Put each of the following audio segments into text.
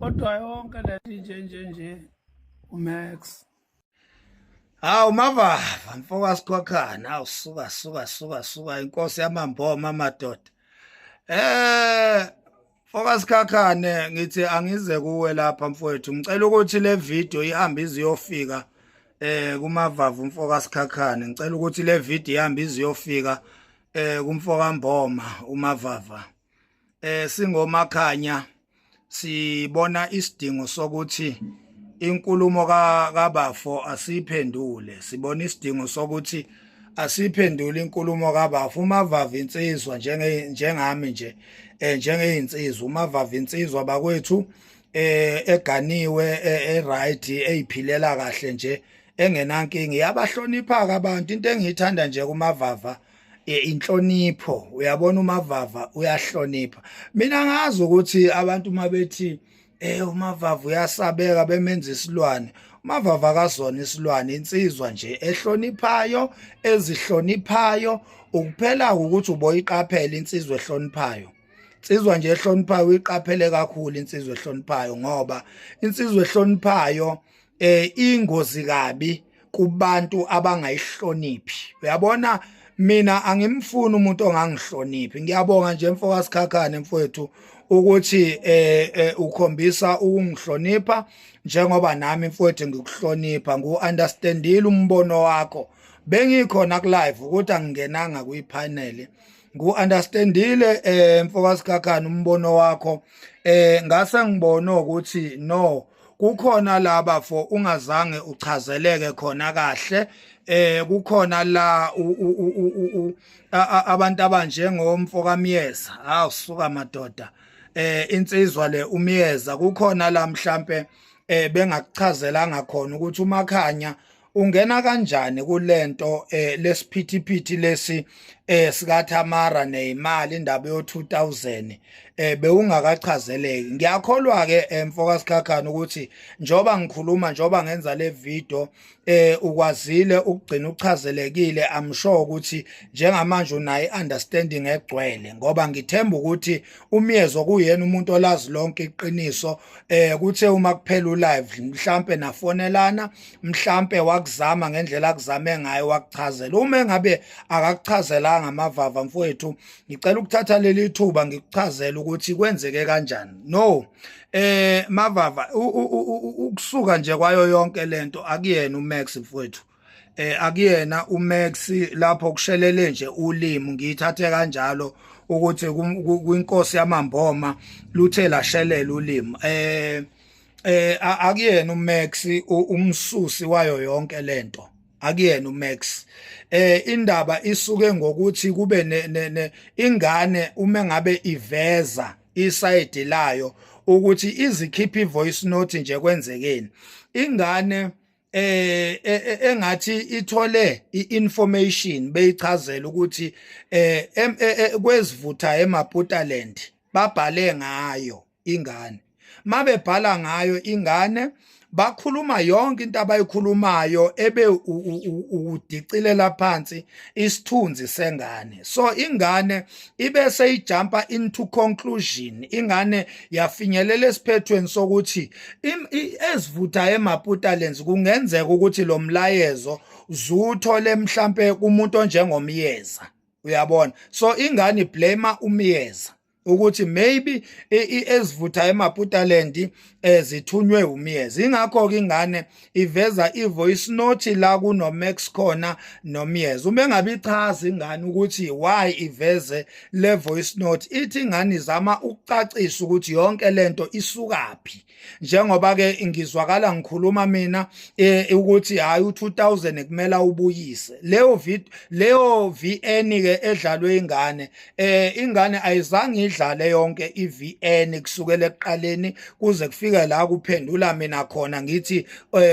Kodwa yonke le nje nje nje uMax. Hawu Mavava mfoka Sikhokhana, hawu suka suka suka suka, inkosi yamamboma madoda. Mfoka Sikhakhane, ngithi angize kuwe lapha mfowethu, ngicela ukuthi le video ihambe iziyofika kuMavava umfoka Sikhakhane. Ngicela ukuthi le video ihambe iziyofika kumfoka Mboma uMavava. Singomakhanya sibona isidingo sokuthi inkulumo kabafo asiphendule, sibona isidingo sokuthi asiphendule inkulumo kabafo uMavava. Insizwa njenge njengami nje, njengeyinsizwa uMavava, insizwa bakwethu eganiwe, e-right, eyiphilela kahle nje, engenankinga, yabahlonipha abantu. Into engiyithanda nje kuMavava inhlonipho. Uyabona, uMavava uyahlonipha. Mina ngazi ukuthi abantu mabethi uMavava uyasabeka, bemenza isilwane, uMavava akazona isilwane, insizwa nje ehloniphayo, ezihloniphayo. Ukuphela ukuthi uboyiqaphela insizwa ehloniphayo, insizwa nje ehloniphayo, uyiqaphele kakhulu insizwa ehloniphayo, ngoba insizwa ehloniphayo ingozi kabi kubantu abangayihloniphi. Uyabona, mina angimfuni umuntu ongangihloniphi. Ngiyabonga nje mfoka Sikhakhane mfowethu ukuthi ukhombisa ukungihlonipha njengoba nami mfowethu ngikuhlonipha. Ngu-understandile umbono wakho, bengikhona ku live ukuthi angingenanga kwi-panel. Ngu-understandile mfoka Sikhakhane umbono wakho, ngase ngibona ukuthi no, kukhona laba for ungazange uchazeleke khona kahle. Kukhona la abantu abanjengomfo kaMiyeza, hawu suka madoda, insizwa le uMiyeza, kukhona la mhlambe bengakuchazelanga khona ukuthi uMakhanya ungena kanjani kulento lesiphithiphithi lesi sika Tamara nezimali, indaba yo 2000 bewungakachazeleki. Ngiyakholwa ke mfoka Sikhakhane ukuthi njoba ngikhuluma, njoba ngenza le video, ukwazile ukugcina uchazelekile. I'm sure ukuthi njengamanje unayo understanding egcwele, ngoba ngithemba ukuthi uMyezo kuyena umuntu olazi lonke iqiniso. Kuthe uma kuphela ulive, mhlambe nafonelana, mhlambe wakuzama ngendlela akuzame ngayo, wakuchazela. Uma engabe akakuchazelanga amavava mfowethu, ngicela ukuthatha leli thuba ngikuchazele ukuthi kwenzeke kanjani. No, Mavava, ukusuka nje kwayo yonke lento, akuyena uMax mfowethu, akuyena uMax lapho kushelele nje ulimi. Ngiyithathe kanjalo ukuthi kwinkosi yamamboma luthe lashelela ulimi. Akuyena uMax umsusi wayo yonke lento, akuyena uMax. Indaba isuke ngokuthi kube ne ingane uma ngabe iveza iside layo ukuthi izikhipha ivoice note nje, kwenzekeni, ingane engathi ithole iinformation beyichazela ukuthi kwezivutha eMaputaland babhale ngayo ingane. Mabebhala ngayo ingane, bakhuluma yonke into abayikhulumayo ebe udicilela phansi isithunzi sengane. So ingane ibe seyijumpa into conclusion, ingane yafinyelela esiphethweni sokuthi ezivutha eMaputalands kungenzeka ukuthi lo mlayezo zuthole mhlambe kumuntu onjengomyeza, uyabona. So ingane blame uMyeza ukuthi maybe ezivutha eMaputaland zithunywe uMyeza. Ingakho ke ingane iveza ivoice note la kuno Max khona noMyeza. Uma engabe ichaza ingane ukuthi why iveze le voice note, ithi ingane izama ukucacisa ukuthi yonke lento isukaphi, njengoba ke ngizwakala ngikhuluma mina ukuthi hayi, u2000 kumele ubuyise. Leyo video, leyo VN ke edlalwe ingane, ingane ayizange idlale yonke iVN kusukela ekuqaleni kuze kufike la kuphendula mina khona ngithi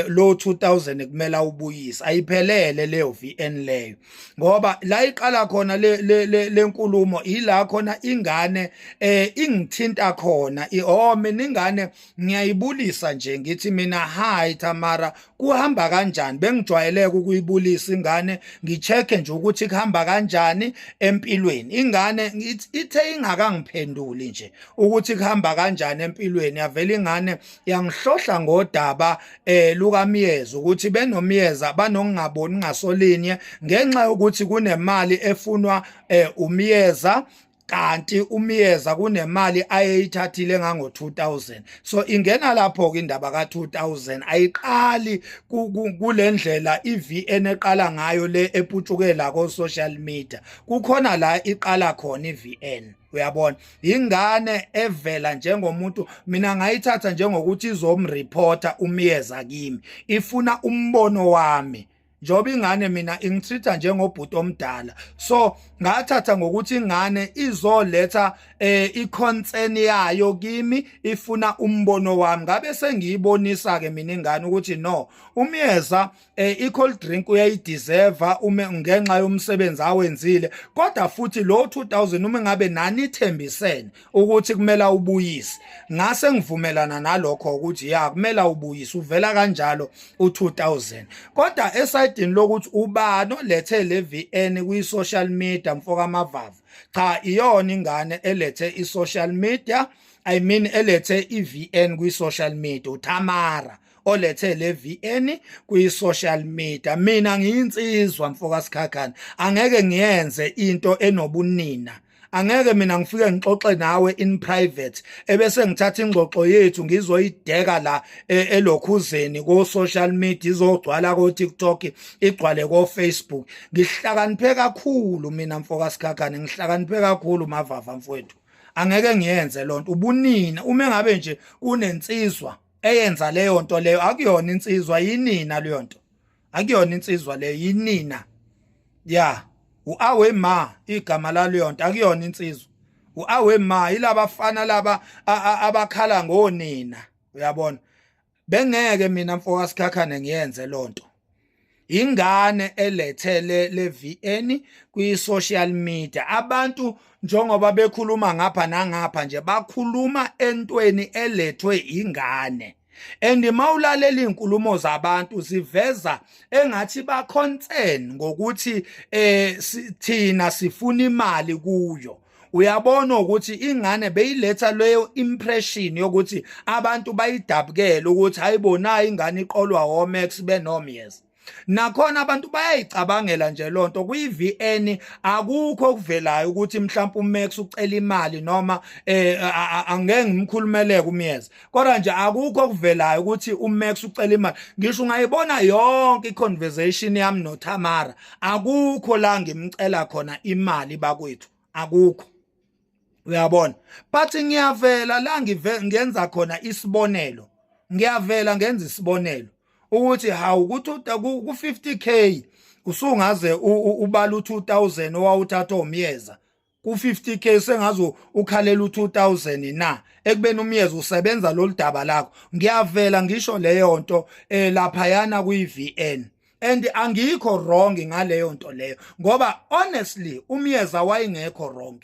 lo 2000 kumele ubuyise. Ayiphelele leyo VN leyo, ngoba la iqala khona le lenkulumo, ila khona ingane ingithinta khona. Oh, mina ingane ngiyayibulisa nje, ngithi mina, "Hi Tamara, kuhamba kanjani?" Bengijwayeleke ukuyibulisa ingane, ngichecke nje ukuthi kuhamba kanjani empilweni ingane. Ithe ingakangiphenduli. Engangiphenduli nje ukuthi kuhamba kanjani empilweni. Yavela ingane yangihlohla ngodaba lukaMiyeza, ukuthi benoMiyeza banokungaboni ngasolinye ngenxa yokuthi kunemali efunwa uMiyeza, kanti uMiyeza kunemali ayeyithathile ngango-2000. So ingena lapho-ke indaba ka-2000, ayiqali kule ndlela i-VN eqala ngayo le eputshukela ko-social media. Kukhona la iqala khona i-VN, uyabona, ingane evela njengomuntu, mina ngayithatha njengokuthi izomreporta uMiyeza kimi, ifuna umbono wami, njengoba ingane mina ingitreat njengobhuti omdala. So ngathatha ngokuthi ingane izoletha iconcern yayo kimi, ifuna umbono wami. Ngabe sengiyibonisa ke mina ingane ukuthi no, uMiyeza i-cold drink uyayideserve uma ngenxa yomsebenzi awenzile, kodwa futhi lo 2000 uma ngabe nanithembisene ukuthi kumele ubuyise, ngase ngivumelana nalokho ukuthi ya, kumele ubuyise. Uvela kanjalo u2000. Kodwa esayidini lokuthi ubani olethe le VN kwi social media, mfoka Mavava, cha, iyona ingane elethe i social media, I mean elethe i-VN kwi social media, uTamara olethe le VN kwi social media. Mina ngiyinsizwa, mfoka Sikhakhane, angeke ngiyenze into enobunina. Angeke mina ngifike ngixoxe nawe in private ebese ngithatha ingxoxo yethu ngizoyideka la elokhuzeni ko social media, izogcwala ko TikTok, igcwale ko Facebook. Ngihlakaniphe kakhulu mina, mfoka Sikhakhane, ngihlakaniphe kakhulu, Mavava mfowethu, angeke ngiyenze lonto ubunina. Uma ngabe nje kunensizwa eyenza leyo nto leyo, akuyona insizwa, yinina leyo nto, akuyona insizwa leyo, yinina. Ya, uawe ma igama laleyo nto, akuyona insizwa, uawe ma, yilabafana laba abakhala ngonina, uyabona. Bengeke mina, mfoka Sikhakhane, ngiyenze lonto. Ingane elethele le VN kwi social media, abantu njengoba bekhuluma ngapha nangapha nje, bakhuluma entweni elethwe ingane. And mawulalela izinkulumo zabantu, ziveza engathi ba concern ngokuthi thina sifuna imali kuyo. Uyabona ukuthi ingane beyiletha leyo impression yokuthi abantu bayidabukele ukuthi hayibonayo ingane iqolwa oMax benoMyeza. Nakhona abantu bayayicabangela nje lonto. Kwi-VN akukho okuvelayo ukuthi mhlawumbe uMax ucela imali noma angeke ngimkhulumeleke uMyeza, kodwa nje akukho okuvelayo ukuthi uMax ucela imali. Ngisho ungayibona yonke i-conversation yami noTamara, akukho la ngimcela khona imali bakwethu, akukho, uyabona. But ngiyavela la ngive ngenza khona isibonelo, ngiyavela ngenza isibonelo ukuthi hawu, kuthi ku 50K usungaze ubala u2000 owawuthatha oMiyeza ku 50K, sengaze ukhalela u2000 na ekubeni uMiyeza usebenza lolu daba lakho. Ngiyavela ngisho leyo nto laphayana kwi VN, and angikho wrong ngaleyo nto leyo, ngoba honestly uMiyeza wayengekho wrong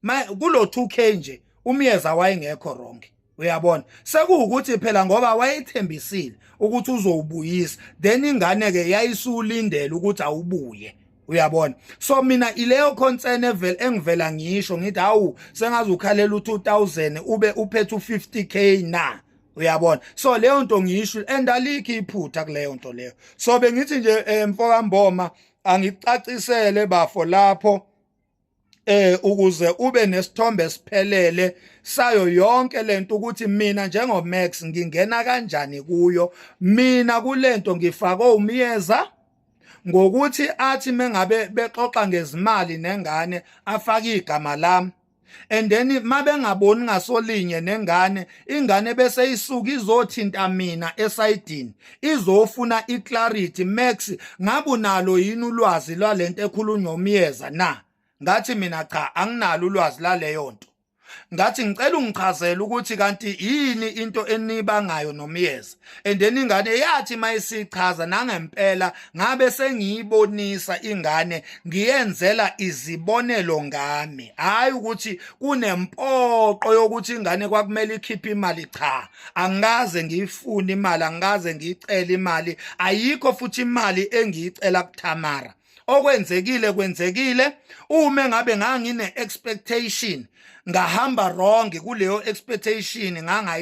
ma kulo 2K nje, uMiyeza wayengekho wrong, uyabona. Sekuwukuthi phela ngoba wayethembisile ukuthi uzowubuyisa, then ingane ke yayisulindela ukuthi awubuye, uyabona. So mina ileyo concern evela engivela ngisho ngithi hawu, sengaze ukhalela u2000 ube uphethe u50K na, uyabona. So leyo nto ngisho, and alikho iphutha kuleyo nto leyo. So bengithi nje mfoka Mboma, angikucacisele bafo lapho ukuze ube nesithombe esiphelele sayo yonke lento, ukuthi mina njengo Max ngingena kanjani kuyo. Mina kulento ngifake uMiyeza ngokuthi athi mengabe bexoxa ngezimali nengane afake igama lami, and then mabengaboni ngasolinye nengane, ingane bese isuka izothinta mina esayidini, izofuna iclarity: "Max, ngabe unalo yini ulwazi lwalento ekhulunywa uMiyeza na?" Ngathi mina cha, anginalo ulwazi laleyo nto. Ngathi ngicela ungichazele ukuthi kanti yini into enibangayo noMiyeza. And then ingane yathi mayisichaza nangempela, ngabe sengiyibonisa ingane, ngiyenzela izibonelo ngami, hayi ukuthi kunempoqo yokuthi ingane kwakumele ikhiphe imali. Cha, angikaze ngiyifune imali, angikaze ngiyicele imali, ayikho futhi imali engiyicela kuThamara. Okwenzekile kwenzekile. Uma ngabe ngangine expectation, ngahamba wrong kuleyo expectation, ngangayi.